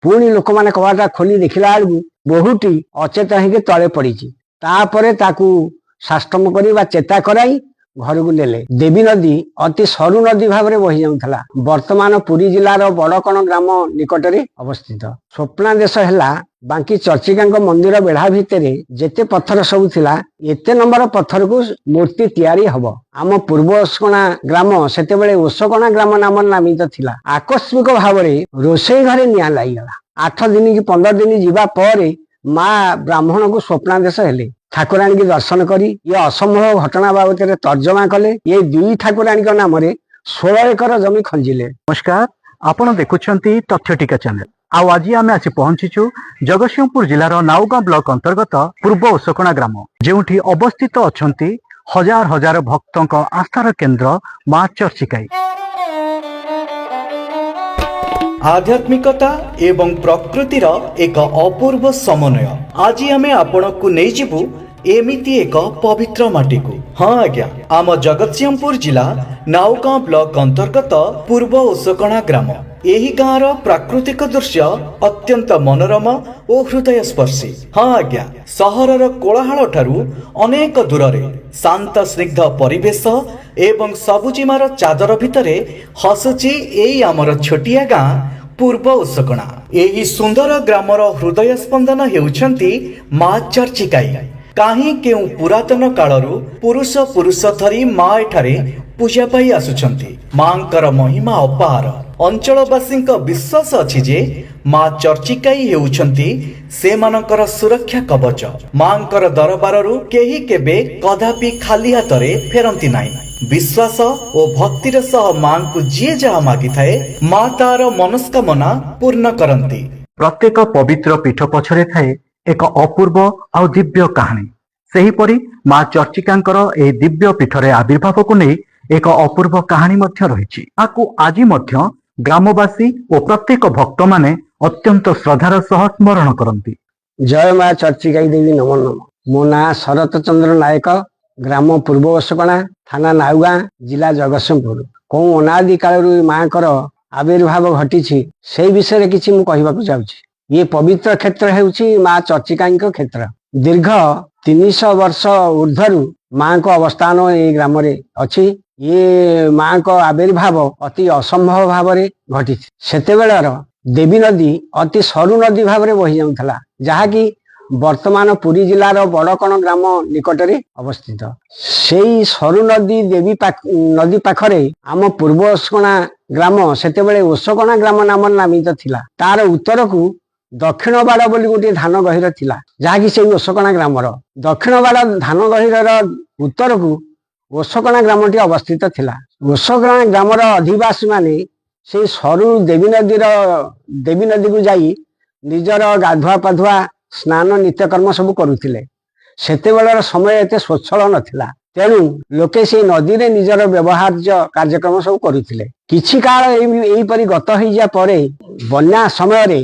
ପୁଣି ଲୋକମାନେ କବାଟ ଖୋଲି ଦେଖିଲା ବେଳକୁ ବୋହୂଟି ଅଚେତ ହେଇକି ତଳେ ପଡ଼ିଛି। ତାପରେ ତାକୁ ସାଷ୍ଟମ କରି ବା ଚେତା କରାଇ ଘରକୁ ନେଲେ। ଦେବୀ ନଦୀ ଅତି ସରୁ ନଦୀ ଭାବରେ ବହି ଯାଉଥିଲା। ବର୍ତ୍ତମାନ ପୁରୀ ଜିଲ୍ଲାର ବଡ଼କଣ ଗ୍ରାମ ନିକଟରେ ଅବସ୍ଥିତ। ସ୍ୱପ୍ନାଦେଶ ହେଲା ବାଙ୍କି ଚର୍ଚ୍ଚିକାଙ୍କ ମନ୍ଦିର ବେଢା ଭିତରେ ଯେତେ ପଥର ସବୁ ଥିଲା, ଏତେ ନମ୍ବର ପଥରକୁ ମୂର୍ତ୍ତି ତିଆରି ହବ। ଆମ ପୂର୍ବ ଓଷକଣା ଗ୍ରାମ ସେତେବେଳେ ଓଷକଣା ଗ୍ରାମ ନାମରେ ନାମିତ ଥିଲା। ଆକସ୍ମିକ ଭାବରେ ରୋଷେଇ ଘରେ ନିଆଁ ଲାଗିଗଲା। 8 ଦିନ କି 15 ଦିନ ଯିବା ପରେ ମା ବ୍ରାହ୍ମଣକୁ ସ୍ୱପ୍ନାଦେଶ ହେଲେ। ଠାକୁରାଣୀକି ଦର୍ଶନ କରି ଇଏ ଅସମ୍ଭବ ଘଟଣା ବାବଦରେ ତର୍ଜମା କଲେ। ଏ ଦୁଇ ଠାକୁରାଣୀଙ୍କ ନାମରେ 16 ଏକର ଜମି ଖଞ୍ଜିଲେ। ନମସ୍କାର, ଆପଣ ଦେଖୁଛନ୍ତି ତଥ୍ୟ ଟିକା ଚ୍ୟାନେଲ। ଆଉ ଆଜି ଆମେ ଆସି ପହଞ୍ଚିଛୁ ଜଗତସିଂହପୁର ଜିଲ୍ଲାର ନାଉଗାଁ ବ୍ଲକ ଅନ୍ତର୍ଗତ ପୂର୍ବ ଓଷକଣା ଗ୍ରାମ, ଯେଉଁଠି ଅବସ୍ଥିତ ଅଛନ୍ତି ହଜାର ହଜାର ଭକ୍ତଙ୍କ ଆସ୍ଥାର କେନ୍ଦ୍ର ମା ଚର୍ଚ୍ଚିକାଇ। ଆଧ୍ୟାତ୍ମିକତା ଏବଂ ପ୍ରକୃତିର ଏକ ଅପୂର୍ବ ସମନ୍ୱୟ। ଆଜି ଆମେ ଆପଣଙ୍କୁ ନେଇଯିବୁ ଏମିତି ଏକ ପବିତ୍ର ମାଟିକୁ। ହଁ ଆଜ୍ଞା, ଆମ ଜଗତସିଂହପୁର ଜିଲ୍ଲା ନାଉଗାଁ ବ୍ଲକ ଅନ୍ତର୍ଗତ ପୂର୍ବ ଓଷକଣା ଗ୍ରାମ। ଏହି ଗାଁର ପ୍ରାକୃତିକ ଦୃଶ୍ୟ ଅତ୍ୟନ୍ତ ମନୋରମ ଓ ହୃଦୟସ୍ପର୍ଶୀ। ହଁ ଆଜ୍ଞା, ସହରର କୋଳାହଳ ଠାରୁ ଅନେକ ଦୂରରେ ଶାନ୍ତ ସ୍ନିଗ୍ଧ ପରିବେଶ ଏବଂ ସବୁଜିମାର ଚାଦର ଭିତରେ ହସୁଛି ଏଇ ଆମର ଛୋଟିଆ ଗାଁ ପୂର୍ବ ଓଷକଣା। ଏହି ସୁନ୍ଦର ଗ୍ରାମର ହୃଦୟ ସ୍ପନ୍ଦନ ହେଉଛନ୍ତି ମା ଚର୍ଚ୍ଚିକାଇ। କାହିଁ କେଉଁ ପୁରାତନ କାଳରୁ ପୁରୁଷ ପୁରୁଷ ଧରି ମା ଏଠାରେ ପୂଜା ପାଇ ଆସୁଛନ୍ତି। ମାଙ୍କର ମହିମା ଅପାର। ଅଞ୍ଚଳବାସୀଙ୍କ ବିଶ୍ୱାସ ଅଛି ଯେ ମା ଚର୍ଚ୍ଚିକାଇ ହେଉଛନ୍ତି ସେମାନଙ୍କର ସୁରକ୍ଷା କବଚ। ମାଙ୍କର ଦରବାରରୁ କେହି କେବେ କଦାପି ଖାଲି ହାତରେ ଫେରନ୍ତି ନାହିଁ। ବିଶ୍ୱାସ ଓ ଭକ୍ତିର ସହ ମାଙ୍କୁ ଯିଏ ଯାହା ମାଗିଥାଏ, ମା ତାର ମନସ୍କାମନା ପୂର୍ଣ୍ଣ କରନ୍ତି। ପ୍ରତ୍ୟେକ ପବିତ୍ର ପୀଠ ପଛରେ ଥାଏ ଏକ ଅପୂର୍ବ ଆଉ ଦିବ୍ୟ କାହାଣୀ। ସେହିପରି ମା ଚର୍ଚ୍ଚିକାଙ୍କର ଏହି ଦିବ୍ୟ ପୀଠରେ ଆବିର୍ଭାବକୁ ନେଇ ଏକ ଅପୂର୍ବ କାହାଣୀ ମଧ୍ୟ ରହିଛି। ତାକୁ ଆଜି ମଧ୍ୟ ଗ୍ରାମବାସୀ ଓ ପ୍ରତ୍ୟେକ ଭକ୍ତମାନେ ଅତ୍ୟନ୍ତ ଶ୍ରଦ୍ଧାର ସହ ସ୍ମରଣ କରନ୍ତି। ଜୟ ମା ଚର୍ଚ୍ଚିକାଇ ଦେବୀ ନମୋ ନମ। ମୋ ନାଁ ଶରତ ଚନ୍ଦ୍ର ନାୟକ, ଗ୍ରାମ ପୂର୍ବ ଓଷକଣା, ଥାନା ନାଉଗାଁ, ଜିଲ୍ଲା ଜଗତସିଂହପୁର। କେଉଁ ଅନାଦି କାଳରୁ ଏ ମାଙ୍କର ଆବିର୍ଭାବ ଘଟିଛି, ସେଇ ବିଷୟରେ କିଛି ମୁଁ କହିବାକୁ ଯାଉଛି। ଇଏ ପବିତ୍ର କ୍ଷେତ୍ର ହେଉଛି ମା ଚର୍ଚ୍ଚିକାଙ୍କ କ୍ଷେତ୍ର। ଦୀର୍ଘ 300 ବର୍ଷ ଉର୍ଦ୍ଧ୍ୱରୁ ମାଙ୍କ ଅବସ୍ଥାନ ଏଇ ଗ୍ରାମରେ ଅଛି। ଇଏ ମାଙ୍କ ଆବିର୍ଭାବ ଅତି ଅସମ୍ଭବ ଭାବରେ ଘଟିଛି। ସେତେବେଳର ଦେବୀ ନଦୀ ଅତି ସରୁ ନଦୀ ଭାବରେ ବହି ଯାଉଥିଲା, ଯାହାକି ବର୍ତ୍ତମାନ ପୁରୀ ଜିଲ୍ଲାର ବଡ଼କଣ ଗ୍ରାମ ନିକଟରେ ଅବସ୍ଥିତ। ସେଇ ସରୁ ନଦୀ ଦେବୀ ନଦୀ ପାଖରେ ଆମ ପୂର୍ବ ଓଷକଣା ଗ୍ରାମ ସେତେବେଳେ ଓଷକଣା ଗ୍ରାମ ନାମରେ ନାମିତ ଥିଲା। ତାର ଉତ୍ତରକୁ ଦକ୍ଷିଣ ବାଡ଼ ବୋଲି ଗୋଟିଏ ଧାନ ଗହୀର ଥିଲା, ଯାହାକି ସେଇ ଓଷକଣା ଗ୍ରାମର ଦକ୍ଷିଣ ବାଡ଼ ଧାନ ଗହୀରର ଉତ୍ତରକୁ ଓଷକଣା ଗ୍ରାମଟି ଅବସ୍ଥିତ ଥିଲା। ଓଷକଣା ଗ୍ରାମର ଅଧିବାସୀ ମାନେ ସେଇ ସରୁ ଦେବୀ ନଦୀକୁ ଯାଇ ନିଜର ଗାଧୁଆ ପାଧୁଆ, ସ୍ନାନ, ନିତ୍ୟକର୍ମ ସବୁ କରୁଥିଲେ। ସେତେବେଳର ସମୟ ଏତେ ସ୍ୱଚ୍ଛଳ ନଥିଲା, ତେଣୁ ଲୋକେ ସେଇ ନଦୀରେ ନିଜର ବ୍ୟବହାର୍ଯ୍ୟ କାର୍ଯ୍ୟକ୍ରମ ସବୁ କରୁଥିଲେ। କିଛି କାଳ ଏହିପରି ଗତ ହେଇଯିବା ପରେ ବନ୍ୟା ସମୟରେ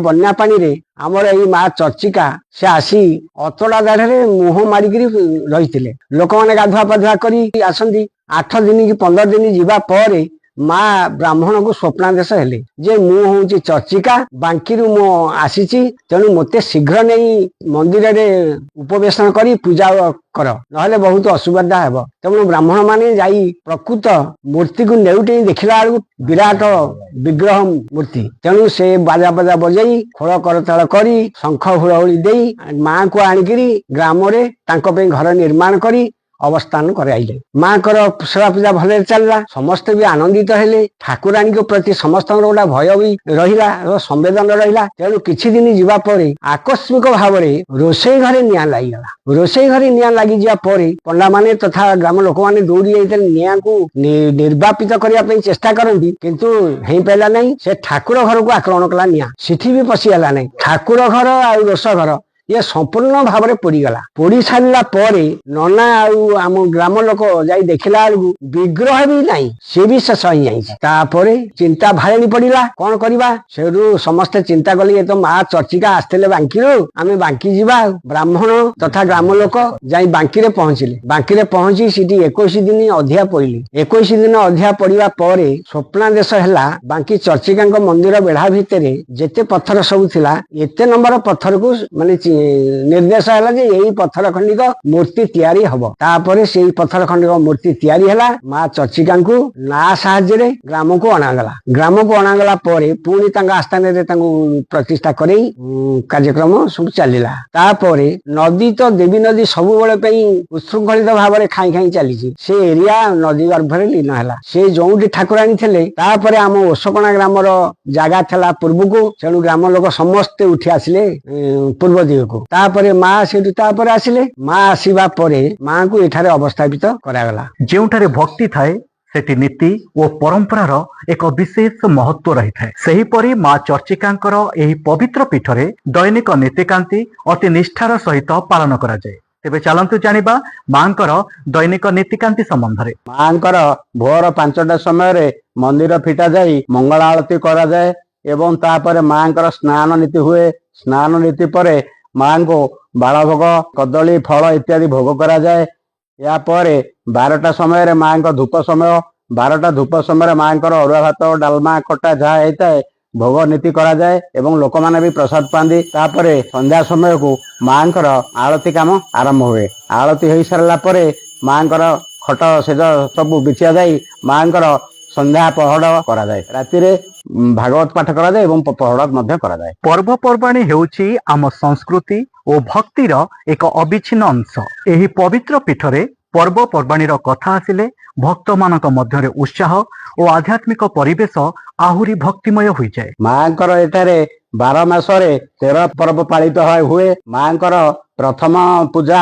ବନ୍ୟା ପାଣିରେ ଆମର ଏଇ ମା ଚର୍ଚ୍ଚିକା ସେ ଆସି ଅତଡ଼ା ଦାଢ଼ରେ ମୁହଁ ମାରିକିରି ରହିଥିଲେ। ଲୋକମାନେ ଗାଧୁଆ ପାଧୁଆ କରି ଆସନ୍ତି। 8 ଦିନ କି 15 ଦିନ ଯିବା ପରେ ମା ବ୍ରାହ୍ମଣକୁ ସ୍ୱପ୍ନାଦେଶ ହେଲେ ଯେ ମୁଁ ହଉଛି ଚର୍ଚ୍ଚିକା, ବାଙ୍କିରୁ ମୁଁ ଆସିଛି, ତେଣୁ ମୋତେ ଶୀଘ୍ର ନେଇ ମନ୍ଦିରରେ ଉପବେଶନ କରି ପୂଜା କର, ନହେଲେ ବହୁତ ଅସୁବିଧା ହେବ। ତେଣୁ ବ୍ରାହ୍ମଣ ମାନେ ଯାଇ ପ୍ରକୃତ ମୂର୍ତ୍ତିକୁ ନେଉଟେଇ ଦେଖିଲା ବେଳକୁ ବିରାଟ ବିଗ୍ରହ ମୂର୍ତ୍ତି। ତେଣୁ ସେ ବାଜା ବାଜା ବଜେଇ, ଖୋଳ କରତାଳ କରି, ଶଙ୍ଖ ହୁଳହୁଳି ଦେଇ ମାଙ୍କୁ ଆଣିକିରି ଗ୍ରାମରେ ତାଙ୍କ ପାଇଁ ଘର ନିର୍ମାଣ କରି ଅବସ୍ଥାନ କରାଇଲେ। ମାଙ୍କର ସେବା ପୂଜା ଭଲରେ ଚାଲିଲା। ସମସ୍ତେ ବି ଆନନ୍ଦିତ ହେଲେ। ଠାକୁରାଣୀଙ୍କ ପ୍ରତି ସମସ୍ତଙ୍କର ଗୋଟେ ଭୟ ବି ରହିଲା ଓ ସମ୍ବେଦନ ରହିଲା। ତେଣୁ କିଛି ଦିନ ଯିବା ପରେ ଆକସ୍ମିକ ଭାବରେ ରୋଷେଇ ଘରେ ନିଆଁ ଲାଗିଗଲା। ରୋଷେଇ ଘରେ ନିଆଁ ଲାଗିଯିବା ପରେ ପଣ୍ଡାମାନେ ତଥା ଗ୍ରାମ ଲୋକମାନେ ଦୌଡ଼ି ଯାଇଥିଲେ। ନିଆଁକୁ ନିର୍ବାପିତ କରିବା ପାଇଁ ଚେଷ୍ଟା କରନ୍ତି, କିନ୍ତୁ ହେଇପାରିଲା ନାହିଁ। ସେ ଠାକୁର ଘରକୁ ଆକ୍ରମଣ କଲା ନିଆଁ। ସେଠି ବି ପଶିଗଲା ନାହିଁ। ଠାକୁର ଘର ଆଉ ରୋଷ ଘର ଇଏ ସମ୍ପୂର୍ଣ୍ଣ ଭାବରେ ପୋଡିଗଲା। ପୋଡି ସାରିଲା ପରେ ନନା ଆଉ ଆମ ଗ୍ରାମ ଲୋକ ଯାଇ ଦେଖିଲା ବେଳକୁ ବିଗ୍ରହ ବି ନାହିଁ, ସେ ବି ଶେଷ ହେଇଯାଇଛି। ତାପରେ ଚିନ୍ତା ଭାଳେଣି ପଡିଲା, କଣ କରିବା। ସେଠୁ ସମସ୍ତେ ଚିନ୍ତା କଲେ, ଇଏ ତ ମା ଚର୍ଚିକା ଆସିଥିଲେ ବାଙ୍କିରୁ, ଆମେ ବାଙ୍କି ଯିବା। ବ୍ରାହ୍ମଣ ତଥା ଗ୍ରାମ ଲୋକ ଯାଇ ବାଙ୍କିରେ ପହଞ୍ଚିଲେ। ବାଙ୍କିରେ ପହଞ୍ଚି ସେଠି 21 ଦିନ ଅଧିଆ ପଡିଲେ। 21 ଦିନ ଅଧିଆ ପଡିବା ପରେ ସ୍ୱପ୍ନାଦେଶ ହେଲା, ବାଙ୍କି ଚର୍ଚିକାଙ୍କ ମନ୍ଦିର ବେଢା ଭିତରେ ଯେତେ ପଥର ସବୁ ଥିଲା, ଏତେ ନମ୍ବର ପଥରକୁ ମାନେ ନିର୍ଦ୍ଦେଶ ହେଲା ଯେ ଏଇ ପଥର ଖଣ୍ଡିକ ମୂର୍ତ୍ତି ତିଆରି ହବ। ତାପରେ ସେଇ ପଥର ଖଣ୍ଡିକ ମୂର୍ତ୍ତି ତିଆରି ହେଲା। ମା ଚର୍ଚିକାଙ୍କୁ ନା ସାହାଯ୍ୟରେ ଗ୍ରାମକୁ ଅଣାଗଲା। ଗ୍ରାମକୁ ଅଣାଗଲା ପରେ ପୁଣି ତାଙ୍କ ଆସ୍ଥାନରେ ତାଙ୍କୁ ପ୍ରତିଷ୍ଠା କରେଇ କାର୍ଯ୍ୟକ୍ରମ ସବୁ ଚାଲିଲା। ତାପରେ ନଦୀ ତ ଦେବୀ ନଦୀ ସବୁବେଳେ ପାଇଁ ଉତ୍ଶୃଙ୍ଖଳିତ ଭାବରେ ଖାଇ ଖାଇ ଚାଲିଛି। ସେ ଏରିଆ ନଦୀ ଗର୍ଭରେ ଲୀନ ହେଲା, ସେ ଯୋଉଠି ଠାକୁରାଣୀ ଥିଲେ। ତାପରେ ଆମ ଓଷକଣା ଗ୍ରାମର ଜାଗା ଥିଲା ପୂର୍ବକୁ, ତେଣୁ ଗ୍ରାମ ଲୋକ ସମସ୍ତେ ଉଠି ଆସିଲେ ପୂର୍ବ ଦିଗକୁ। ତାପରେ ମା ସେଠୁ ତାପରେ ଆସିଲେ। ମା ଆସିବା ପରେ ମାଙ୍କୁ ଏଠାରେ ଅବସ୍ଥାପିତ କରାଗଲା। ଯେଉଁଠାରେ ଭକ୍ତି ଥାଏ, ସେଠି ନୀତି ଓ ପରମ୍ପରାର ଏକ ବିଶେଷ ମହତ୍ଵ ରହିଥାଏ। ସେହିପରି ମା ଚର୍ଚିକାଙ୍କର ଏହି ପବିତ୍ର ପୀଠରେ ଦୈନିକ ନୀତିକାନ୍ତି ଅତି ନିଷ୍ଠାର ସହିତ ପାଳନ କରାଯାଏ। ତେବେ ଚାଲନ୍ତୁ ଜାଣିବା ମାଙ୍କର ଦୈନିକ ନୀତିକାନ୍ତି ସମ୍ବନ୍ଧରେ। ମାଙ୍କର ଭୋର 5ଟା ସମୟରେ ମନ୍ଦିର ଫିଟା ଯାଇ ମଙ୍ଗଳ ଆଳତି କରାଯାଏ ଏବଂ ତାପରେ ମାଙ୍କର ସ୍ନାନ ନୀତି ହୁଏ। ସ୍ନାନ ନୀତି ପରେ ମାଙ୍କୁ ବାଳଭୋଗ, କଦଳୀ, ଫଳ ଇତ୍ୟାଦି ଭୋଗ କରାଯାଏ। ଏହାପରେ 12ଟା ସମୟରେ ମାଙ୍କ ଧୂପ ସମୟ। 12ଟା ଧୂପ ସମୟରେ ମାଙ୍କର ଅରୁଆ ଭାତ, ଡାଲମା, ଖଟା ଯାହା ହେଇଥାଏ ଭୋଗ ନୀତି କରାଯାଏ ଏବଂ ଲୋକମାନେ ବି ପ୍ରସାଦ ପାଆନ୍ତି। ତାପରେ ସନ୍ଧ୍ୟା ସମୟକୁ ମାଙ୍କର ଆଳତି କାମ ଆରମ୍ଭ ହୁଏ। ଆଳତି ହେଇସାରିଲା ପରେ ମାଙ୍କର ଖଟ ସେଜ ସବୁ ବିଛା ଯାଇ ମାଙ୍କର ସନ୍ଧ୍ୟା ପହଡ କରାଯାଏ। ରାତିରେ ଭାଗବତ ପାଠ କରାଯାଏ ଏବଂ ପହଡ ମଧ୍ୟ କରାଯାଏ। ପର୍ବପର୍ବାଣୀ ହେଉଛି ଆମ ସଂସ୍କୃତି ଓ ଭକ୍ତିର ଏକ ଅବିଚ୍ଛିନ୍ନ ଅଂଶ। ଏହି ପବିତ୍ର ପୀଠରେ ପର୍ବପର୍ବାଣୀର କଥା ଆସିଲେ ଭକ୍ତମାନଙ୍କ ମଧ୍ୟରେ ଉତ୍ସାହ ଓ ଆଧ୍ୟାତ୍ମିକ ପରିବେଶ ଆହୁରି ଭକ୍ତିମୟ ହୋଇଯାଏ। ମାଙ୍କର ଏଠାରେ 12 ମାସରେ 13 ପର୍ବ ପାଳିତ ହୁଏ। ମାଙ୍କର ପ୍ରଥମ ପୂଜା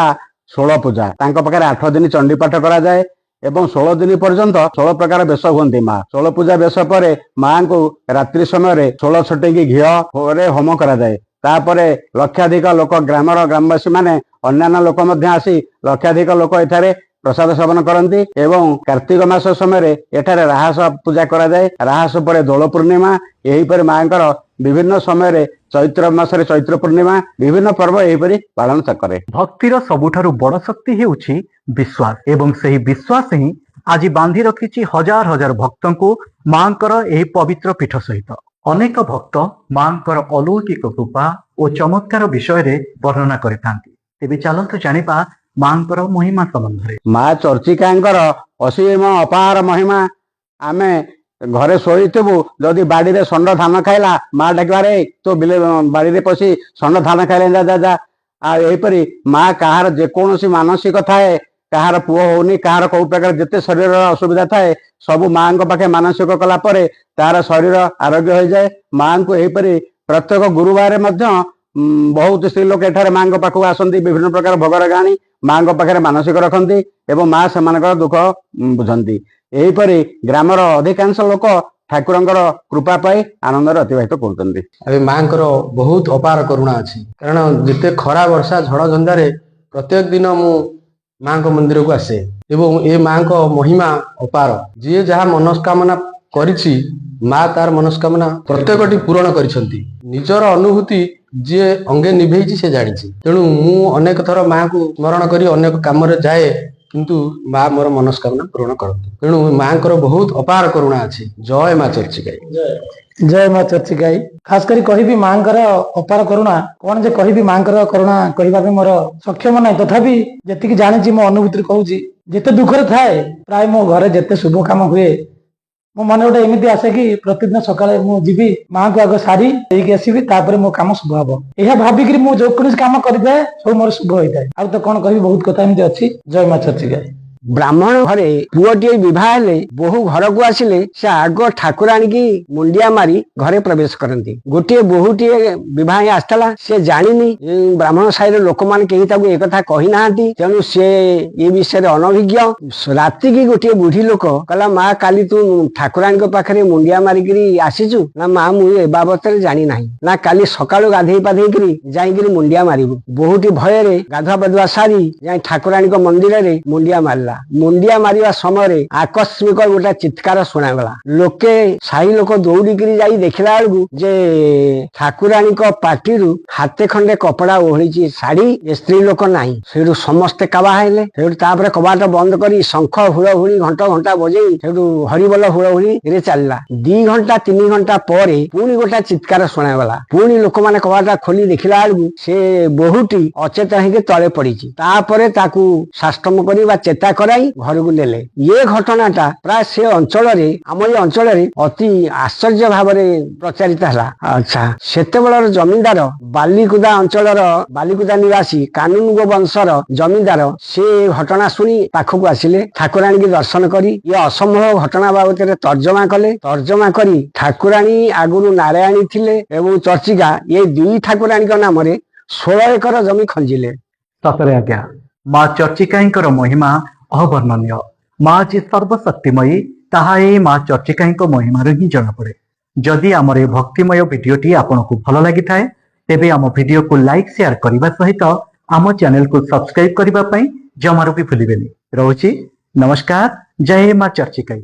ଷୋଳ ପୂଜା। ତାଙ୍କ ପାଖରେ 8 ଦିନ ଚଣ୍ଡୀପାଠ କରାଯାଏ ଏବଂ 16 ଦିନ ପର୍ଯ୍ୟନ୍ତ 16 ପ୍ରକାର ବେଶ ହୁଅନ୍ତି ମା। ଷୋଳ ପୂଜା ବେଶ ପରେ ମାଙ୍କୁ ରାତ୍ରି ସମୟରେ 16 ଛଟେଇକି ଘିଅ ରେ ହୋମ କରାଯାଏ। ତାପରେ ଲକ୍ଷାଧିକ ଲୋକ, ଗ୍ରାମର ଗ୍ରାମବାସୀ ମାନେ, ଅନ୍ୟାନ୍ୟ ଲୋକ ମଧ୍ୟ ଆସି ଲକ୍ଷାଧିକ ଲୋକ ଏଠାରେ ପ୍ରସାଦ ସେବନ କରନ୍ତି। ଏବଂ କାର୍ତ୍ତିକ ମାସ ସମୟରେ ଏଠାରେ ରାହାସ ପୂଜା କରାଯାଏ। ରାହାସ ପରେ ଦୋଳ ପୂର୍ଣ୍ଣିମା। ଏହିପରି ମାଙ୍କର ବିଭିନ୍ନ ସମୟରେ ଚୈତ୍ର ମାସରେ ଚୈତ୍ର ପୂର୍ଣ୍ଣିମା, ବିଭିନ୍ନ ପର୍ବ ଏହିପରି ପାଳନ କରେ। ଭକ୍ତିର ସବୁଠାରୁ ବଡ ଶକ୍ତି ହେଉଛି ବିଶ୍ୱାସ ଏବଂ ସେହି ବିଶ୍ୱାସ ହିଁ ଆଜି ବାନ୍ଧି ରଖିଛି ହଜାର ହଜାର ଭକ୍ତଙ୍କୁ ମାଙ୍କର ଏହି ପବିତ୍ର ପୀଠ ସହିତ। ଅନେକ ଭକ୍ତ ମାଙ୍କର ଅଲୌକିକ କୃପା ଓ ଚମତ୍କାର ବିଷୟରେ ବର୍ଣ୍ଣନା କରିଥାନ୍ତି। ତେବେ ଚାଲନ୍ତୁ ଜାଣିବା ମାଙ୍କର ମହିମା ସମ୍ବନ୍ଧରେ। ମା ଚର୍ଚିକାଙ୍କର ଅସୀମ ଅପାର ମହିମା। ଆମେ ଘରେ ଶୋଇଥିବୁ, ଯଦି ବାଡିରେ ଷଣ୍ଢ ଧାନ ଖାଇଲା, ମା ଡାକିବାରେ, ତୋ ବିଲ ବାଡିରେ ପଶି ଷଣ୍ଢ ଧାନ ଖାଇଲେ, ଯା ଯା ଯା। ଆଉ ଏହିପରି ମା କାହାର ଯେକୌଣସି ମାନସିକ ଥାଏ, କାହାର ପୁଅ ହଉନି, କାହାର କୋଉ ପ୍ରକାର ଯେତେ ଶରୀରର ଅସୁବିଧା ଥାଏ, ସବୁ ମାଙ୍କ ପାଖେ ମାନସିକ କଲା ପରେ ତାର ଶରୀର ଆରୋଗ୍ୟ ହୋଇଯାଏ। ମାଙ୍କୁ ଏହିପରି ପ୍ରତ୍ୟେକ ଗୁରୁବାରରେ ମଧ୍ୟ ବହୁତ ସ୍ତ୍ରୀ ଲୋକ ଏଠାରେ ମାଙ୍କ ପାଖକୁ ଆସନ୍ତି, ବିଭିନ୍ନ ପ୍ରକାର ଭୋଗ ଆଣି ମାଙ୍କ ପାଖରେ ମାନସିକ ରଖନ୍ତି ଏବଂ ମା ସେମାନଙ୍କର ଦୁଃଖ ବୁଝନ୍ତି। ଏହିପରି ଗ୍ରାମର ଅଧିକାଂଶ ଲୋକ ଠାକୁରଙ୍କର କୃପା ପାଇ ଆନନ୍ଦରେ ଅତିବାହିତ କରୁଛନ୍ତି। ଏବେ ମାଙ୍କର ବହୁତ ଅପାର କରୁଣା ଅଛି, କାରଣ ଯେତେ ଖରା, ବର୍ଷା, ଝଡ଼ ଝଞ୍ଜାରେ ପ୍ରତ୍ୟେକ ଦିନ ମୁଁ ମାଙ୍କ ମନ୍ଦିରକୁ ଆସେ ଏବଂ ଏ ମାଙ୍କ ମହିମା ଅପାର। ଯିଏ ଯାହା ମନସ୍କାମନା କରିଛି, ମା ତାର ମନସ୍କାମନା ପ୍ରତ୍ୟେକଟି ପୂରଣ କରିଛନ୍ତି। ନିଜର ଅନୁଭୂତି ଯିଏ ଅଙ୍ଗେ ନିଭେଇଛି ସେ ଜାଣିଛି। ତେଣୁ ମୁଁ ଅନେକ ଥର ମାଙ୍କୁ ସ୍ମରଣ କରି ଅନେକ କାମରେ ଯାଏ, କିନ୍ତୁ ମା ମୋର ମନସ୍କାମନା ପୂରଣ କରନ୍ତି। ତେଣୁ ମାଙ୍କର ବହୁତ ଅପାର କରୁଣା ଅଛି। ଜୟ ମା ଚର୍ଚିକାଇ। ଜୟ ମା ଚର୍ଚିକାଇ। ଖାସ କରି କହିବି ମାଙ୍କର ଅପାର କରୁଣା, କଣ ଯେ କହିବି, ମାଙ୍କର କରୁଣା କହିବା ପାଇଁ ମୋର ସକ୍ଷମ ନାହିଁ। ତଥାପି ଯେତିକି ଜାଣିଛି ମୋ ଅନୁଭୂତିରେ କହୁଛି। ଯେତେ ଦୁଃଖରେ ଥାଏ, ପ୍ରାୟ ମୋ ଘରେ ଯେତେ ଶୁଭ କାମ ହୁଏ, ମୋ ମନେ ଗୋଟେ ଏମିତି ଆସେ କି ପ୍ରତିଦିନ ସକାଳେ ମୁଁ ଯିବି, ମାଙ୍କୁ ଆଗ ସାରି ଦେଇକି ଆସିବି, ତାପରେ ମୋ କାମ ଶୁଭ ହବ। ଏହା ଭାବିକିରି ମୁଁ ଯେକୌଣସି କାମ କରିଥାଏ, ସବୁ ମୋର ଶୁଭ ହୋଇଥାଏ। ଆଉ ତ କଣ କହିବି, ବହୁତ କଥା ଏମିତି ଅଛି। ଜୟ ମା ଚର୍ଚିକାଇ। ବ୍ରାହ୍ମଣ ଘରେ ପୁଅଟିଏ ବିବାହ ହେଲେ ବୋହୂ ଘରକୁ ଆସିଲେ ସେ ଆଗ ଠାକୁରାଣୀକି ମୁଣ୍ଡିଆ ମାରି ଘରେ ପ୍ରବେଶ କରନ୍ତି। ଗୋଟିଏ ବୋହୂଟିଏ ବିବାହ ହେଇ ଆସିଥିଲା, ସେ ଜାଣିନି, ବ୍ରାହ୍ମଣ ସାହିର ଲୋକମାନେ କେହି ତାକୁ ଏକଥା କହିନାହାନ୍ତି, ତେଣୁ ସେ ଏ ବିଷୟରେ ଅନଭିଜ୍ଞ। ରାତିକି ଗୋଟିଏ ବୁଢୀ ଲୋକ କହିଲା, ମା, କାଲି ତୁ ଠାକୁରାଣୀଙ୍କ ପାଖରେ ମୁଣ୍ଡିଆ ମାରିକିରି ଆସିଛୁ ନା? ମା, ମୁଁ ଏ ବାବଦରେ ଜାଣି ନାହିଁ। ନା, କାଲି ସକାଳୁ ଗାଧେଇ ପାଧେଇକିରି ଯାଇକିରି ମୁଣ୍ଡିଆ ମାରିବୁ। ବୋହୂଟି ଭୟରେ ଗାଧୁଆ ପାଧୁଆ ସାରି ଯାଇ ଠାକୁରାଣୀଙ୍କ ମନ୍ଦିରରେ ମୁଣ୍ଡିଆ ମାରିଲା। ମୁଣ୍ଡିଆ ମାରିବା ସମୟରେ ଆକସ୍ମିକ ଗୋଟେ ଚିତ୍କାର ଶୁଣାଗଲା। ଲୋକେ, ସାହି ଲୋକ ଦୌଡ଼ିକିରି ଯାଇ ଦେଖିଲା ବେଳକୁ ଯେ ଠାକୁରାଣୀଙ୍କ ପାଟିରୁ ହାତେ ଖଣ୍ଡେ କପଡା ଓହଳିଛି, ଶାଢୀ, ଏ ସ୍ତ୍ରୀ ଲୋକ ନାହିଁ। ସେଇଠୁ ସମସ୍ତେ କାବା ହେଲେ। ସେଇଠୁ ତାପରେ କବାଟ ବନ୍ଦ କରି ଶଙ୍ଖ, ହୁଳହୁଳି, ଘଣ୍ଟ ଘଣ୍ଟା ବଜେଇ ସେଇଠୁ ହରିବୋଲ ହୁଳହୁଳି ରେ ଚାଲିଲା। 2 ଘଣ୍ଟା 3 ଘଣ୍ଟା ପରେ ପୁଣି ଗୋଟେ ଚିତ୍କାର ଶୁଣାଗଲା। ପୁଣି ଲୋକମାନେ କବାଟ ଖୋଲି ଦେଖିଲା ବେଳକୁ ସେ ବୋହୂଟି ଅଚେତ ହେଇକି ତଳେ ପଡିଛି। ତାପରେ ତାକୁ ସାଷ୍ଟମ କରି ବା ଚେତା କରାଇ ଘରକୁ ନେଲେ। ଏ ଘଟଣାଟା ପ୍ରାୟ ସେ ଅଞ୍ଚଳରେ, ଆମ ଏଇ ଅଞ୍ଚଳରେ ଅତି ଆଶ୍ଚର୍ଯ୍ୟ ଭାବରେ ପ୍ରଚାରିତ ହେଲା। ଆଚ୍ଛା, ସେତେବେଳର ଜମିଦାର, ବାଲିକୁଦା ଅଞ୍ଚଳର ବାଲିକୁଦା ନିବାସୀ କାନୁନଗୋ ବଂଶର ଜମିଦାର, ସେ ଘଟଣା ଶୁଣି ପାଖକୁ ଆସିଲେ। ଠାକୁରାଣୀକି ଦର୍ଶନ କରି ଏ ଅସମ୍ଭବ ଘଟଣା ବାବଦରେ ତର୍ଜମା କଲେ। ତର୍ଜମା କରି ଠାକୁରାଣୀ ଆଗରୁ ନାରାୟଣୀ ଥିଲେ ଏବଂ ଚର୍ଚ୍ଚିକା, ଏ ଦୁଇ ଠାକୁରାଣୀଙ୍କ ନାମରେ 16 ଏକର ଜମି ଖଞ୍ଜିଲେ। ସତରେ ଆଜ୍ଞା, ମା ଚର୍ଚ୍ଚିକାଙ୍କର ମହିମା ଅବର୍ଣ୍ଣନୀୟ। ମା ଯେ ସର୍ବଶକ୍ତିମୟୀ, ତାହା ଏଇ ମା ଚର୍ଚ୍ଚିକାଙ୍କ ମହିମାରୁ ହିଁ ଜଣାପଡେ। ଯଦି ଆମର ଏ ଭକ୍ତିମୟ ଭିଡିଓଟି ଆପଣଙ୍କୁ ଭଲ ଲାଗିଥାଏ, ତେବେ ଆମ ଭିଡିଓକୁ ଲାଇକ୍, ସେୟାର କରିବା ସହିତ ଆମ ଚ୍ୟାନେଲକୁ ସବସ୍କ୍ରାଇବ କରିବା ପାଇଁ ଜମାରୁ ବି ଭୁଲିବେନି। ରହୁଛି, ନମସ୍କାର, ଜୟ ମା ଚର୍ଚ୍ଚିକାଇ।